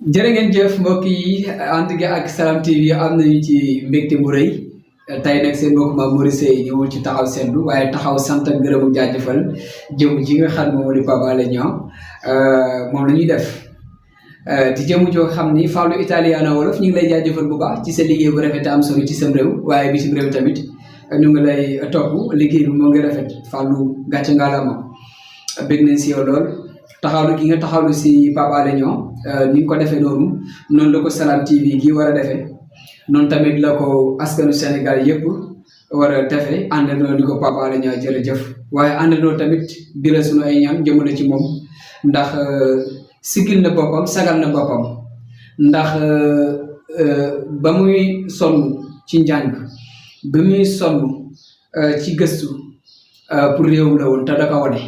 jërë ngeen jëf mbokk yi ànd gi ak Salam TV am nañu ci mbégte mu rëy tey nag seen mbokk Mame Mory Seye ñëwul ci taxaw seetlu waaye taxaw sant ak gërëm ak jaajëfal jëm ji nga xam moom di Pape Alé Niang moom la ñuy def di jëm joo xam ni Fallou Italiano wolof ñu ngi lay jaajëfal bu baax ci sa liggéey bu rafet am solo ci sam réew waaye bitim réew tamit ñu ngi lay topp liggéey bi moo ngi rafet Fallou gàcce ngalaama bég nañ si yow lool. taxawlu gi nga taxawlu si Pape Alé Niang ni nga ko defee noonu la ko Salam TV gi war a defee noonu tamit la ko askanu Sénégal yëpp war a defee àndandoo ni ko Pape Alé Niang jërëjëf waaye àndandoo tamit bira sunu ay ñaan jëmale ci moom ndax sigil na boppam sagal na boppam ndax ba muy sonn ci njàng ba muy sonn ci gëstu pour réewum la woon te da ko wane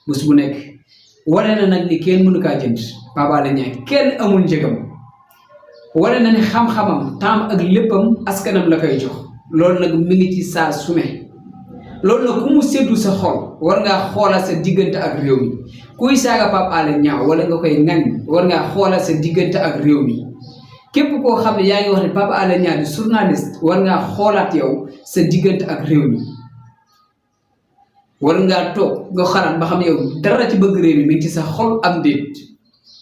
bés bu nekk wane na nag ni kenn mënu kaa jënd Pape Alé Niang kenn amul njëgam wane na ni xam-xamam taam ak léppam askanam la koy jox loolu nag mi ngi ci saa su ne loolu nag ku mu séddu sa xol war ngaa xoolal sa diggante ak réew mi kuy saaga Pape Alé Niang wala nga koy ŋañ war ngaa xoolal sa diggante ak réew mi képp koo xam ne yaa ngi wax ne Pape Alé Niang di journaliste war ngaa xoolaat yow sa diggante ak réew mi war ngaa toog nga xalaat ba xam ne yow dara ci bëgg réew mi ngi ci sa xol am déet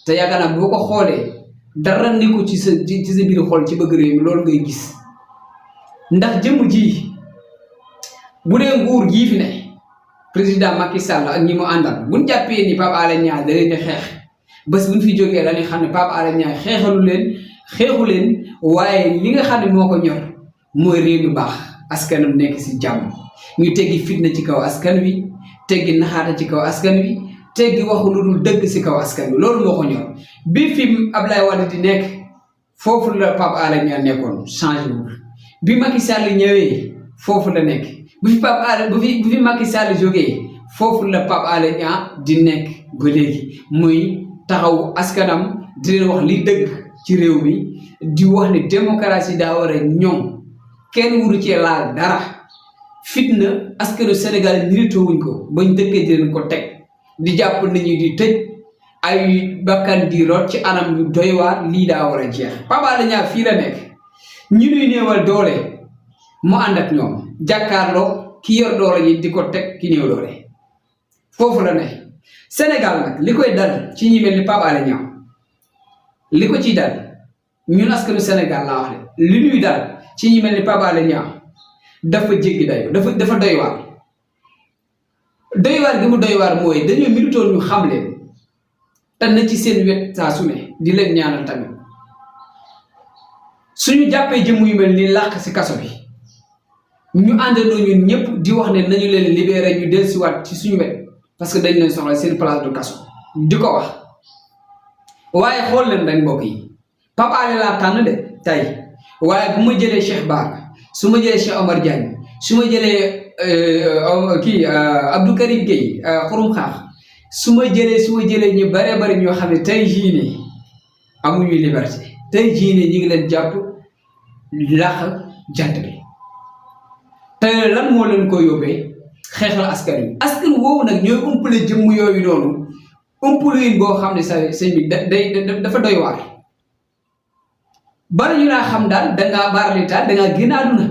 te yaakaar naa boo ko xoolee dara ni ko ci sa biir xol ci bëgg réew mi loolu ngay gis ndax jëmm ji bu dee nguur gii fi ne président Macky Sall ak ñi mu àndal buñ jàppee ni Pape Alé Niang da leen di xeex bés buñ fi jógee dañuy xam ne Pape Alé Niang xeexu leen waaye li nga xam ne moo ko ñor mooy réew mi baax askanam nekk si jàmm ñu teggi fitna ci kaw askan wi teggi naxaata ci kaw askan wi teggi waxu lu dul dëgg si kaw askan wi loolu moo ko ñor bi fi Abdoulaye Wade di nekk foofu la Pape Alé Niang nekkoon changé wul bi Macky Sall ñëwee foofu la nekk bu fi Macky Sall jógee foofu la Pape Alé Niang di nekk ba léegi muy taxaw askanam di leen wax li dëgg ci réew mi di wax ne démocratie daa war a ñoom kenn wuru cee laal dara fitna askanu Sénégal nirito wuñ ko bañ dëkkee di leen ko teg di jàpp nit ñi di tëj ay bakkan di rot ci anam yu doy waar lii daa war a jeex Pape Alé Niang fii la nekk ñu nuy néewal doole mu ànd ak ñoom jàkkaarloo ki yor doole yi di ko teg ki néew doole foofu la ne Sénégal nag li koy dal ci ñi mel ni Pape Alé Niang li ko ciy dal ñun askanu Sénégal laa wax de li ñuy dal ci ñi mel ni Pape Alé Niang dafa jéggi dayo dafa doy waar gi mu doy waar mooy dañoo militoon ñu xam leen te na ci seen wet saa su ne di leen ñaanal tamit suñu jàppee jëmm yu mel ni làq si kaso bi ñu àndandoo ñun ñëpp di wax ne nañu leen libéré ñu dellusiwaat ci suñu wet parce que dañ leen soxla seen place de kaso di ko wax waaye xool leen rek mbokk yi Pape Alé laa tànn de tey waaye bu ma jëlee Cheikh Bara su ma jëlee Cheikh Omar Diagne su ma jëlee Abdou Karim Gueye xurum xaax su ma jëlee ñu bare bari ñoo xam ne tey jii nii amuñu liberté tey jii nii ñu ngi leen jàpp làq jant bi te lan moo leen ko yóbbee xeexal askan woowu nag ñooy umpale jëmm yooyu noonu umpale yin boo xam ne sa sëñ bi dafa doy waar bari ñu laa xam daal dangaa baarali taal dangaa génn àdduna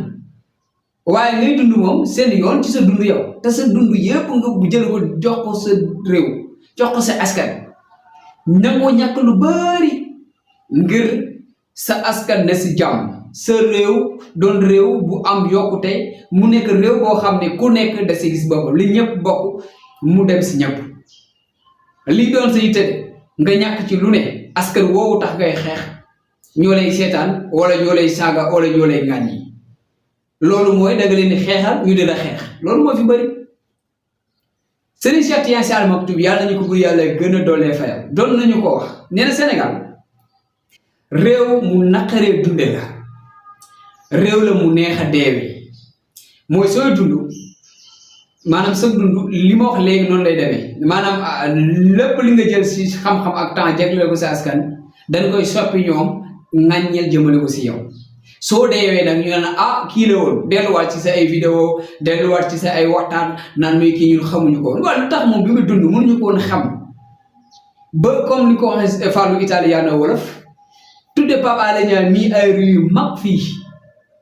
waaye ngay dund moom seen yoon ci sa dund yow te sa dund yëpp nga bu jël ko jox ko sa réew jox ko sa askan nangoo ñàkk lu bari ngir sa askan ne si jàmm sa réew doon réew bu am yokkute mu nekk réew boo xam ne ku nekk da si gis boppam li ñëpp bokk mu dem si ñëpp lii doon sa yitte nga ñàkk ci lu ne askan woowu tax ngay xeex ñoo lay seetaan wala ñoo lay saaga wala ñoo lay ŋàññi loolu mooy danga leen di xeexal ñu dina xeex loolu moo fi bëri Serigne Cheikh Tidiane Sy Al Maktoum yàlla nañu ko bur yàlla gën a doolee fayal doon nañu ko wax nee na Sénégal réew mu naqaree dunde la réew la mu neex a deewee mooy sooy dund maanaam sa dund li ma wax léegi noonu lay demee maanaam lépp li nga jël si xam-xam ak temps jagleel ko sa askan dañ koy soppi ñoom ŋàññeel jëmale ko si yow soo deewee nag ñu ne ah kii la woon delluwaat ci sa ay vidéo delluwaat ci sa ay waxtaan naan muy kii ñun xamuñu ko woon waaye lu tax moom bi mu dund mënuñu ko woon xam ba comme ni ko waxee Fallou Italiano wolof tudde Pape Alé Niang mii ay rue yu mag fii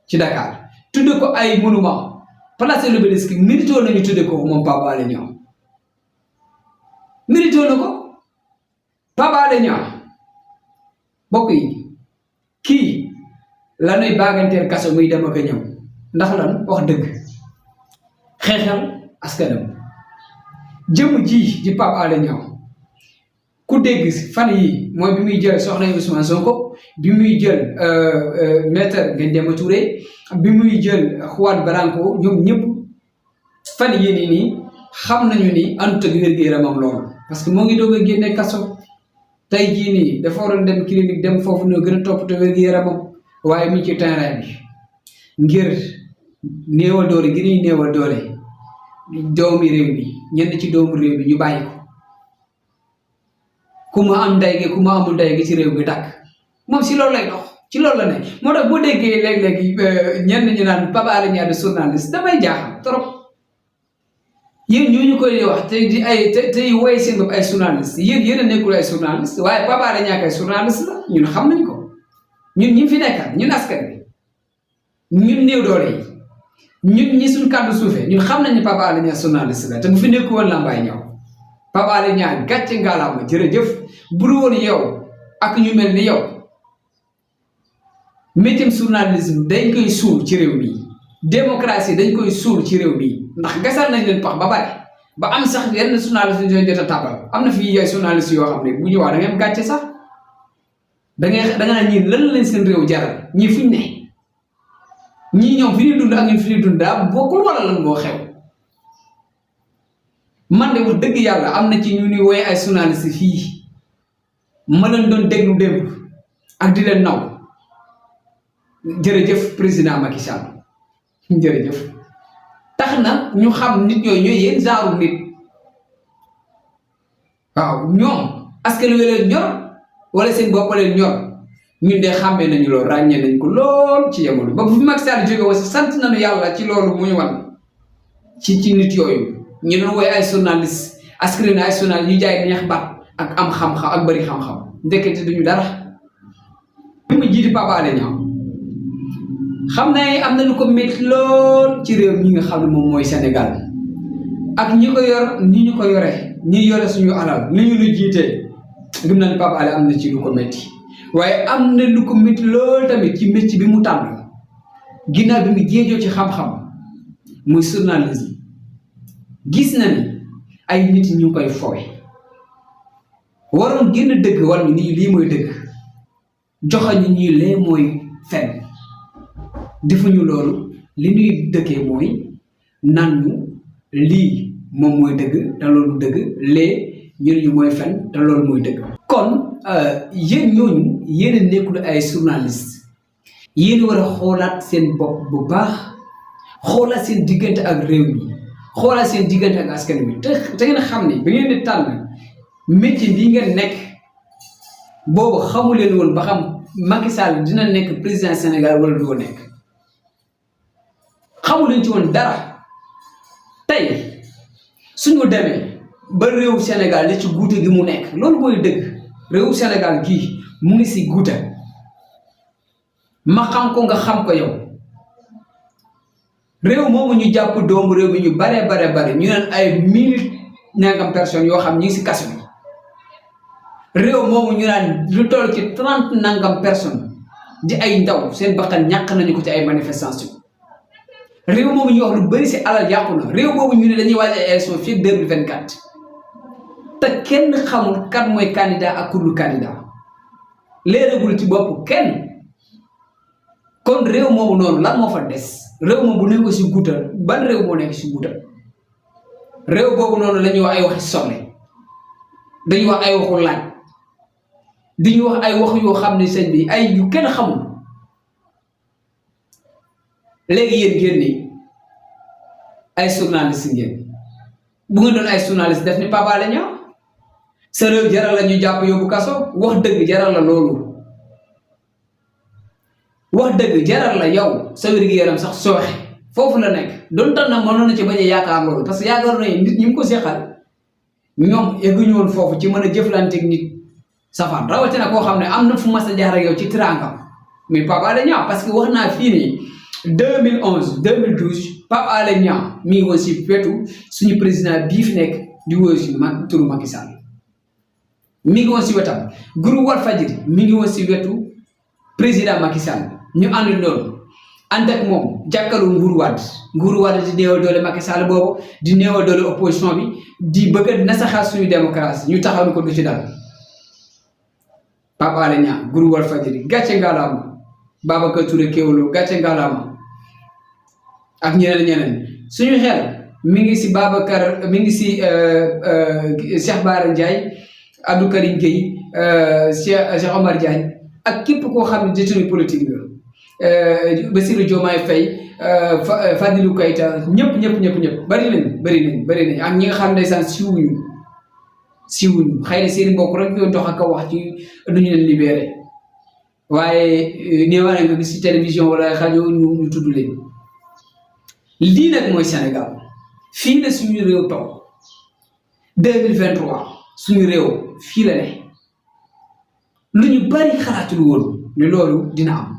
ci Dakar tudde ko ay monument place l'Obélisque mérito nañu tudde ko moom Pape Alé Niang mérito na ko Pape Alé Niang mbokk yi kii lanuy baaganteel kaso muy dem ak a ñëw ndax lan wax dëgg xeexal askanam jëmm ji di Pape Alé Niang ku dégg fan yi mooy bi muy jël soxna Ousmane Sonko bi muy jël maître Ngagne Demba Touré bi muy jël Juan Branco ñoom ñëpp fan yii nii xam nañu ni àndut ak wér-gu-yaramam loolu parce que moo ngi doog a génne kaso tey jii nii dafa waroon dem clinique dem foofu ñoo gën a toppatoo wér-gu-yaramam waaye mi ci terrain bi ngir néew a doole gi ñuy néew a doole doomi réew mi ñenn ci doomu réew mi ñu bàyyi ko ku ma am ndey gi ku ma amul ndey gi ci réew mi dakk moom si loolu lay dox ci loolu la ne moo tax boo déggee léeg-léegi ñenn ñi naan Pape Alé Niang de journaliste damay jaaxal trop yéen ñooñu koy wax te di ay te woy seen bopp ay journaliste yéen a nekkul ay journaliste waaye Pape Alé Niang ay journaliste la ñun xam nañ ko ñun ñi fi nekkal ñun askan bi ñun néew doole yi ñun ñi suñ kàddu suufee ñun xam nañ ne Pape Alé Niang journaliste la te bu fi nekku woon Lambaye ñëw Pape Alé Niang gàcce ngalaama jërëjëf bu dul woon yow ak ñu mel ni yow métier journalisme dañ koy suul ci réew mi démocratie dañ koy suul ci réew mi ndax gasal nañ leen pax ba pare ba am sax yenn journaliste yi jot a tàbbal am na fii ay journaliste yoo xam ne bu ñëwaat da ngeen gàcce sax da nga naan ñii lan leen seen réew jaral ñii fuñ ne ñii ñoom fi ñuy dund ak ñun fi ñuy dund daa bokkul wala lan moo xew man de wax dëgg yàlla am na ci ñu ni woy ay journaliste fii ma leen doon déglu démb ak di leen naw jërëjëf président Macky Sall jërëjëf tax na ñu xam nit ñooyu ñooy yéen genre nit waaw ñoom askan wi leen ñor wala seen bopp leen ñor ñun de xàmmee nañu loolu ràññee nañ ko lool ci jamono ba bu fi Macky Sall jóge woon sant nañu yàlla ci loolu mu ñu wan ci nit yooyu ñu doon woy ay journaliste askan wi ay journaliste ñu jaay neex baat ak am xam-xam ak bëri xam-xam ndekete duñu dara bi mu jiiti Pape Alé Niang xam ne am na lu ko métti lool ci réew mi nga xam ne moom mooy Sénégal ak ñi ko yor ni ñu ko yore ñi yore suñu alal ni ñu lu jiitee gëm na ne Pape Alé am na ci lu ko métti waaye am na lu ko métti lool tamit ci métti bi mu tànn ginnaaw bi mu jéejoo ci xam-xam muy journalisme gis na ni ay nit ñu koy fowe waroon génn dëgg wala nii lii mooy dëgg joxañu ñuy lee mooy fen defuñu loolu li ñuy dëkkee mooy nan ñu lii moom mooy dëgg te loolu dëgg lee ñu mooy fen te loolu mooy dëgg kon yéen ñooñu yéen a nekkul ay journaliste yéen war a xoolaat seen bopp bu baax xoolaat seen diggante ak réew mi xoolaat seen diggante ak askan wi te ngeen xam ne ba ngeen di tànn métier bii ngeen nekk boobu xamu leen woon ba xam Macky Sall dina nekk président Sénégal wala du ko nekk xamu leen ci woon dara tey suñu demee ba réew Sénégal li ci guute gi mu nekk loolu mooy dëgg réew Sénégal gii mu ngi si guuta ma xam ko nga xam ko yow réew moomu ñu jàpp doomu réew mi ñu bare ñu naan ay 1000 nangam personnes yoo xam ñi ngi si kaso bi réew moomu ñu naan lu toll ci 30 nangam personnes di ay ndaw seen bakkan ñàkk nañu ko ci ay manifestation réew moomu ñu wax lu bëri si alal yàqu na réew boobu ñu ne dañuy waaj ay élection fii 2024 te kenn xamul kan mooy candidat ak kurlu candidat léeragul ci bopp kenn kon réew moomu noonu lan moo fa des réew moom bu nekk si guutal ban réew moo nekk si guutal réew boobu noonu la ñuy wax ay waxi soble dañuy wax ay waxu laaj di ñu wax ay wax yoo xam ne sëñ bi ay yu kenn xamul léegi yéen ngeen ni ay journaliste ngeen bu ngeen doon ay journaliste def ni Pape Alé Niang sa réew jaral la ñu jàpp yóbbu kaso wax dëgg jaral la loolu wax dëgg jaral la yow sa wér-gu-yaram sax sooxe foofu la nekk doon tax na mënoon na ci bañ a yaakaar loolu parce que yaakaar na nit ñi mu ko seqal ñoom egguñu woon foofu ci mën a jëflanteeg nit safaan rawatina koo xam ne am na fu mas a jaar ak yow ci tiraangam mais Pape Alé Niang parce que wax naa fii nii 2011 2012 Pape Alé Niang mi ngi woon si wetu suñu président bii fi nekk di wóor si turu Macky Sall mi ngi woon si wetam groupe Walfadjri mi ngi woon si wetu président Macky Sall ñu ànd loolu ànd ak moom jàkkaarloo Nguuru Wade di néewal doole Macky Sall boobu di néewal doole opposition bi di bëgg a nasaxal suñu démocratie ñu taxaw ni ko du ci dal Pape Alé Niang groupe Walfadjri gàcce ngalaama Babacar Touré Kewoulo gàcce ngalaama ak ñeneen suñu xel mi ngi si Babacar mi ngi si Cheikh Bara Ndiaye Abdou Karim Gueye Cheikh Omar Diagne ak képp koo xam ne détenu politique la Bassirou Diomaye Faye Fadilou Keita ñëpp bari nañ ak ñi nga xam ne ndeysaan siwuñu xëy na seen mbokk rek ñoo dox ak a wax ci nu ñu leen libéré waaye néewaa nga gis ci télévision wala rajo ñu tudd leen lii nag mooy Sénégal fii la suñu réew toog 2023 suñu réew fii la ne lu ñu bari xalaatul woon ne loolu dina am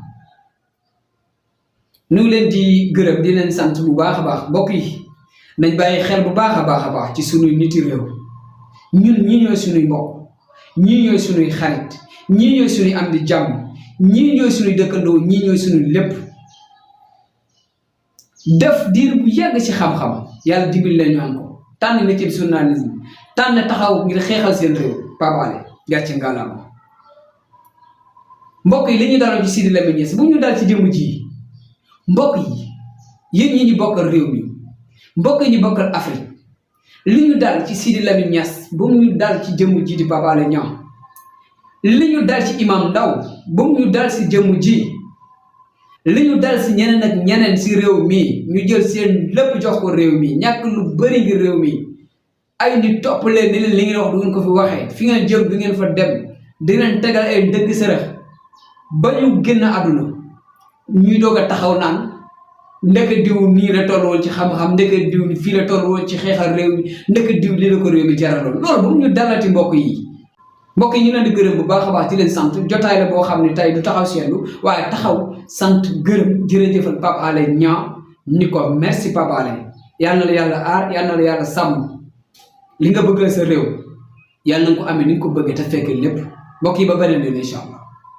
ñu ngi leen di gërëm di leen sant bu baax a baax mbokk yi nañ bàyyi xel bu baax a baax ci suñuy niti réew ñun ñii ñooy suñuy mbokk ñii ñooy suñuy xarit ñii ñooy suñuy am di jàmm ñii ñooy suñuy dëkkandoo ñii ñooy suñuy lépp def diir bu yàgg ci xam-xam yàlla dimbali leen ñu am ko tànn métier journalisme tànn taxaw ngir xeexal seen réew Pape Alé gàcce ngalaama mbokk yi li ñu daloon ci Sidi Lamine Niass bu ñu dal ci jëmm ji mbokk yi yéen ñi ñu bokkal réew mi mbokk yi ñu bokkal Afrique li ñu dal ci Sidi Lamine Niass bu mu ñu dal ci jëmm ji di Pape Alé Niang li ñu dal ci Imam Ndaw bu mu ñu dal si jëmm ji li ñu dal si ñeneen ak ñeneen si réew mi ñu jël seen lépp jox ko réew mi ñàkk lu bëri ngir réew mi ay nit topp leen ni leen li ngeen wax du ngeen ko fi waxee fi ngeen jëm du ngeen fa dem di leen tegal ay dëgg sërëx ba ñu génn àdduna ñuy doog a taxaw naan ndeke diw nii la toll woon ci xam-xam ndeke diw fii la toll woon ci xeexal réew mi ndeke diw li la ko réew mi jaraloon loolu bu ñu dalati mbokk yi ñu leen di gërëm bu baax a baax di leen sant jotaay la boo xam ne tey du taxaw seetlu waaye taxaw sant gërëm jërëjëfal Pape Alé Niang ni ko merci Pape Alé yal na la yàlla aar yal na la yàlla sàmm li nga bëggal sa réew yàlla na nga ko amee ni nga ko bëggee te fekk lépp mbokk yi ba beneen yoon incha allah